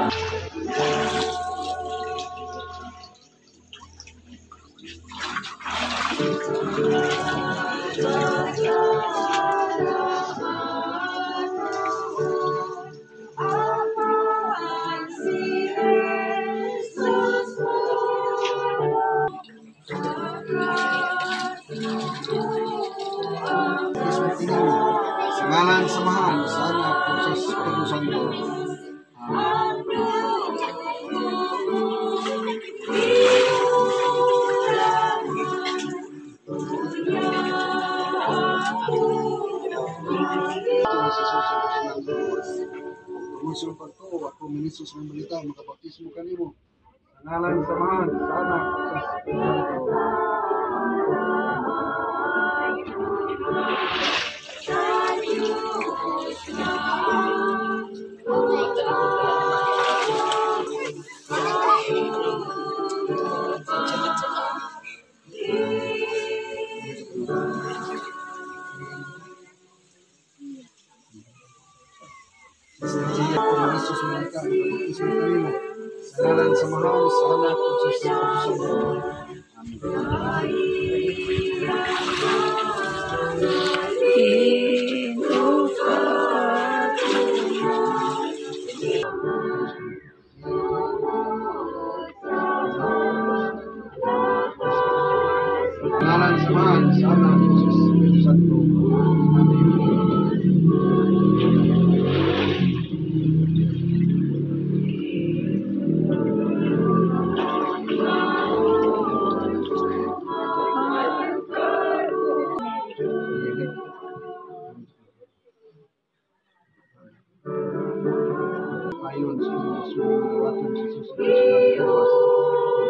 Sa ngalan sa Amahan, sa Anak, ug sa Espiritu Santo. Amen. Tungod sa pagtuo, ako ministro sa balita, makabautismo kanimo. Sa ngalan sa Amahan, sa Anak, ug sa Espiritu Santo. Sa ngalan sa Amahan, sa Anak, ug sa Espiritu Santo. Amen. Ngalan sa Amahan, sa Anak, ug sa Espiritu Santo. Amen. Ayon sa imong dawaton sa Jesus sa gawas.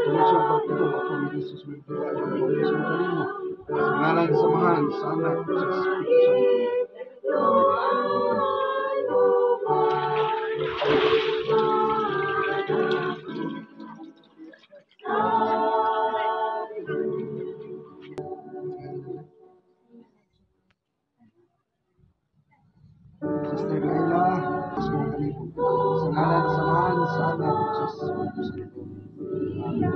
Tungod sa pagtuo, ako ni Jesus may makabautismo kanimo. Sa ngalan sa Amahan, sa Anak, ug sa Espiritu Santo. Amen. Sister Laila, bautismo kanimo. Sa ngalan sa Amahan, sa Anak, ug sa Espiritu Santo. Amen.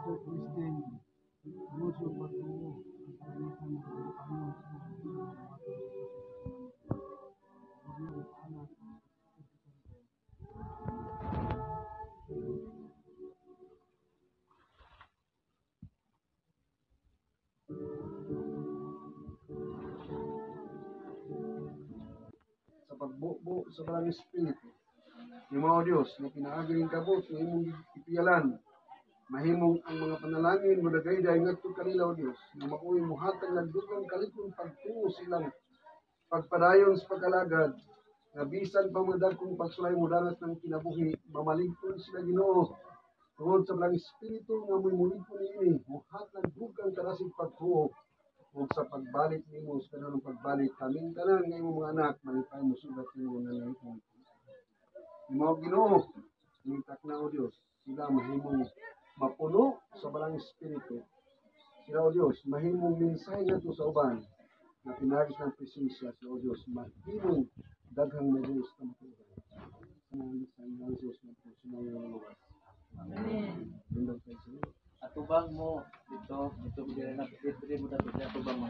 Sister Christine, tungod sa pagtuo, ang pananglitan makaayon sa imong dawaton sa Jesus sa Anak, ug sa Espiritu Santo. Sa pagbubo sa Balang Espiritu, Imo Dios, nga pinaagi ning kabot nga imong gipiyalan, mahimong ang mga panalangin mo dagayday ngadto kanila, o Dios, nga maoy mohatag nagdugang kalikon pagtuo silang pagpadayon sa pag-alagad, nga bisan pa mga dagkong pagsulay mo danas ng kinabuhi, mamaligton sila, Ginoo. Tungod sa Balang Espiritu nga mo'y muligpon niini, mohatag dugang kadasig pagtuo ug sa pagbalik nimo sa kanang pagbalik kaming tanan nga imong mga anak malipay mo sugat nimo nga langitnon. Imo Ginoo, takna o Dios, sila mahimong mapuno sa Balang Espiritu. Sila, o Dios, mahimong mensahe ngadto sa uban na pinaagi sa presensya sa o Dios, mahimong daghang mabuos na matuoran. Sa ngalan sa Jesus na po sa luwas. Amen. Atubang mo dito, dito dito mo dito atubang mo.